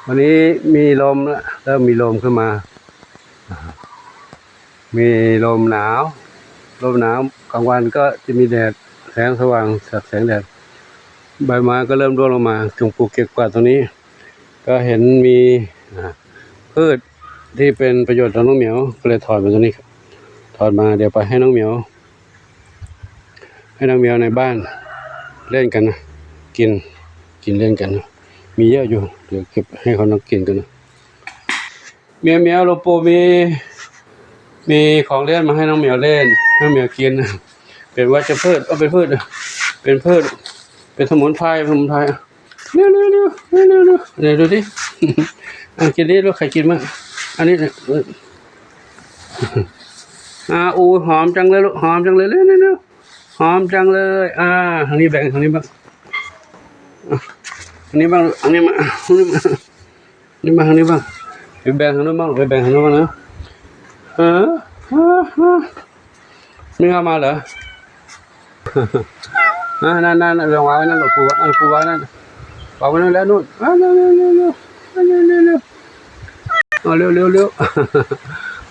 ວັນນີ້ມີລົມລະ ເລີ່ມມີລົມຂຶ້ນມາ ມີລົມໜາວ ລົມໜາວ ກາງວັນກໍຈະມີແດດ ແສງສະຫວ່າງ ສາດແສງແດດ ໃບໄມ້ກໍເລີ່ມຮ່ວງລົງມາ ຈຶ່ງປູກເກັບກວາດຕົງນີ້ ກໍເຫັນມີ ອາ ພືດທີ່ເປັນປະໂຫຍດຕໍ່ນ້ອງໝຽວ ກໍເລີຍຖອນມາຕົງນີ້ ຖອນມາ ດຽວໄປໃຫ້ນ້ອງໝຽວ ໃຫ້ນ້ອງແມວໃນບ້ານຫຼິ້ນກັນນະ ກິນ ກິນຫຼິ້ນກັນນະ ມີເຍອະຢູ່ ດຽວເກັບໃຫ້ເຂົານັ່ງກິນກັນນະ. ແມວໆ ໂລໂປມີ ມີຂອງຫຼິ້ນມາໃຫ້ນ້ອງແມວຫຼິ້ນ ນ້ອງແມວກິນ ເປັນວັດຈະພືດ ເອົາ ເປັນພືດ ເປັນພືດ ເປັນສະໝຸນໄພ ສະໝຸນໄພ. ເລັວໆໆ ເລັວໆໆ ເດ ດູດິ ອາ ກິນດີລູກ ໃຜກິນມາ ອັນນີ້ ເອີ ອາ ໂອ້ຍ ຫອມຈັງເລີຍລູກ ຫອມຈັງເລີຍ ເລັວໆໆ ຫອມຈັງເລີຍ ອາ ທາງນີ້ແບ່ງ ທາງນີ້ບ້າງ ອາ ທາງນີ້ບ້າງ ທາງນີ້ມາ ທາງນີ້ມາ ນີ້ມາ ທາງນີ້ບ້າງ ໄປແບ່ງທາງນັ້ນບ້າງ ໄປແບ່ງທາງນັ້ນບ້າງນະ ເອີ ເອີ ເອີ. ນີ້ເຂົ້າມາເຫຼືອ ນັ້ນໆ ວາງໄວ້ນັ້ນ ປູວາງໄວ້ນັ້ນ ວາງໄວ້ນັ້ນແຫຼະ ນູ້ນ ເອົາເລັວໆ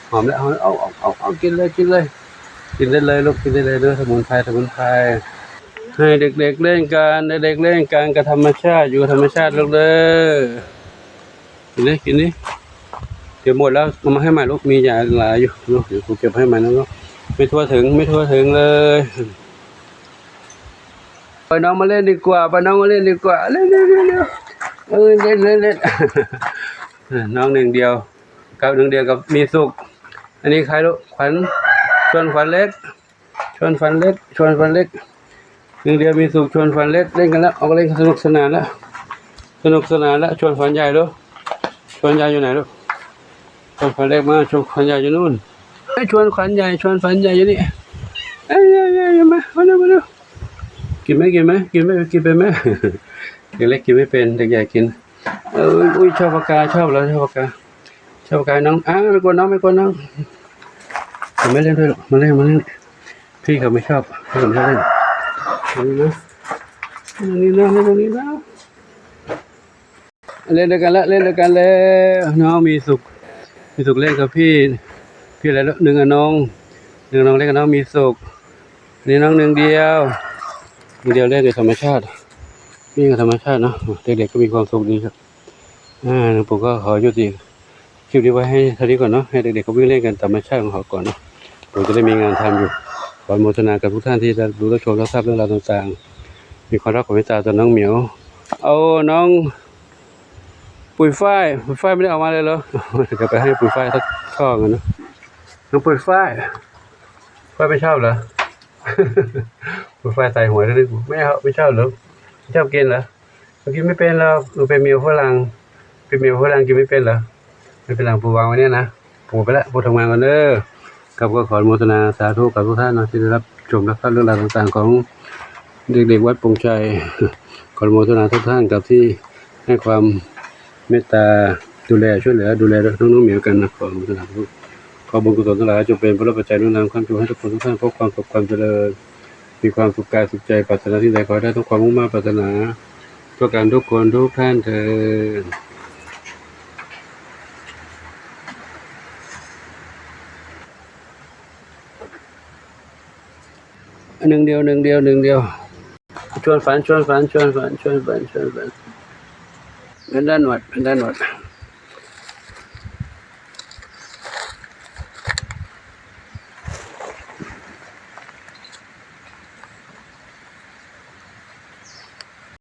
ໆ ຫອມແລ້ວ ເອົາ ເອົາ ເອົາ ເອົາ ກິນເລີຍ ກິນເລີຍ ກິນໄດ້ເລີຍລູກ ກິນໄດ້ເລີຍເດີ ສະໝຸນໄພ ສະໝຸນໄພ ໃຫ້ເດັກໆ ເລ່ນກັນ ເດັກໆ ເລ່ນກັນກັບທຳມະຊາດ ຢູ່ກັບທຳມະຊາດລູກເດີ. ກິນເລີຍ ກິນເລີຍ ເກັບໝົດແລ້ວ ເອົາມາໃຫ້ໃໝ່ລູກ ມີຫຼາຍຢູ່ເນາະ ດຽວຄູເກັບໃຫ້ໃໝ່ນຳເນາະ ໄມ່ທົ່ວເຖິງ ໄມ່ທົ່ວເຖິງເລີຍ ປະນ້ອງມາຫຼິ້ນດີກວ່າ ປະນ້ອງມາຫຼິ້ນດີກວ່າ ເລັວໆໆ ເອີ ເຫຼັ້ນໆ ເຫຼັ້ນ ເອີ ນ້ອງໜຶ່ງດຽວ ກັບໜຶ່ງດຽວກັບມີສຸກ ອັນນີ້ໃຄລູກ ຂວັນ ຊວນຂວັນເລັກ ຊວນຂວັນເລັກ ຊວນຂວັນເລັກ ໜຶ່ງດຽວມີສຸກ ຊວນຂວັນເລັກ ເລ່ນກັນແລ້ວ ອອກມາເລ່ນ ສະໜຸກສະໜານແລ້ວ ສະໜຸກສະໜານແລ້ວ ຊວນຂວັນໃຫຍ່ລູກ ຊວນໃຫຍ່ຢູ່ໃນລູກ ຊວນຂວັນເລັກມາ ຊວນຂວັນໃຫຍ່ຢູ່ນູ້ນ ເອີຍ ຊວນຂວັນໃຫຍ່ ຊວນຂວັນໃຫຍ່ຢູ່ນີ້ ເອີຍ ເອີຍ ເອີຍ ມາ ມາເລັວ ມາເລັວ ກິນໄໝ ກິນໄໝ ກິນໄໝ ກິນເປັນໄໝ ເດັກເລັກກິນໄມ່ເປັນ ເດັກໃຫຍ່ກິນ ເອີຍ ອຸ້ຍ ຊອບປາກາ ຊອບແລ້ວ ຊອບປາກາ ຊອບປາກາ ນ້ອງ ອ້າວ ໄປກວນນ້ອງ ໄປກວນນ້ອງ ມາເລ່ນດ້ວຍລູກ ມາເລ່ນ ມາເລ່ນ ພີ່ເຂົາໄມ່ຊອບ ພີ່ເຂົາໄມ່ຊອບເລ່ນ ເລ່ນດ້ວຍກັນແລ້ວ ເລ່ນດ້ວຍກັນແລ້ວ ນ້ອງມີສຸກ ມີສຸກເລ່ນກັບພີ່ ພີ່ແລ້ວໜຶ່ງອະນ້ອງ ໜຶ່ງນ້ອງເລ່ນກັບນ້ອງມີສຸກ ນີ້ນ້ອງໜຶ່ງດຽວ ໜຶ່ງດຽວເລ່ນກັບທຳມະຊາດ ເລ່ນກັບທຳມະຊາດເນາະ ເດັກໆ ກໍມີຄວາມສຸກດີຄັບ ອາ ນ້ອງປູກໍຂໍຢຸດທີ່ ຄລິບນີ້ໄວ້ໃຫ້ເທົ່ານີ້ກ່ອນເນາະ ໃຫ້ເດັກໆ ເຂົາໄປເລ່ນກັນຕາມທຳມະຊາດຂອງເຂົາກ່ອນເນາະ ເຂົາຈະໄດ້ມີງານທຳຢູ່ ຂໍອະນຸໂມທະນາກັບທຸກທ່ານທີ່ໄດ້ດູຮັບຊົມຮັບຊາບເລື່ອງລາວຕ່າງໆ ມີຄວາມຮັກຄວາມເມດຕາຕໍ່ນ້ອງໝຽວ ເອົານ້ອງປຸຍຝ້າຍ ປຸຍຝ້າຍບໍ່ໄດ້ອອກມາເລີຍເຫຼືອ ຈະໄປໃຫ້ປຸຍຝ້າຍສັກຊ່ອງກັນເນາະ ນ້ອງປຸຍຝ້າຍ ຝ້າຍໄປເຊົາເຫຼືອ ປຸຍຝ້າຍໃສ່ຫົວເລີຍ ໄປເຊົາເຫຼືອ ໄປເຊົາກິນເຫຼືອ ກິນໄມ່ເປັນແລ້ວ ເປັນເມວຝຣັ່ງ ເປັນເມວຝຣັ່ງກິນໄມ່ເປັນແລ້ວ ເປັນຝຣັ່ງປູວາງໄວ້ນີ້ນະ ປູໄປລະ ປູທຳງານກ່ອນເດີ ຄັບ ກໍຂໍອະນຸໂມທະນາສາທຸກັບທຸກທ່ານເນາະ ທີ່ໄດ້ຮັບຊົມຮັບຟັງເລື່ອງລາວຕ່າງໆຂອງເດັກໆ ວັດປົງໄຊ ຂໍອະນຸໂມທະນາທຸກທ່ານກັບທີ່ໃຫ້ຄວາມເມດຕາດູແລຊ່ວຍເຫຼືອ ດູແລນ້ອງໆ ເໝືອນກັນນະ ຂໍອະນຸໂມທະນາທຸກ ຂໍບຸນກຸສົນທັງຫຼາຍຈົ່ງເປັນພະລະປັດໄຈໜູນນຳຄ້ຳຊູໃຫ້ທຸກຄົນທຸກທ່ານພົບຄວາມສຸກຄວາມຈະເລີນ ມີຄວາມສຸກກາຍສຸກໃຈ ປາດຖະໜາສິ່ງໃດຂໍໃຫ້ໄດ້ສົມຄວາມມຸ່ງມາດປາດຖະໜາ ທົ່ວກັນທຸກຄົນທຸກທ່ານເທີ້ນ. ໜຶ່ງດຽວ ໜຶ່ງດຽວ ໜຶ່ງດຽວ ຊວນຝັນ ຊວນຝັນ ຊວນຝັນ ຊວນຝັນ ຊວນຝັນ ແພນດ້າໜວດ ແພນດ້າໜວດ.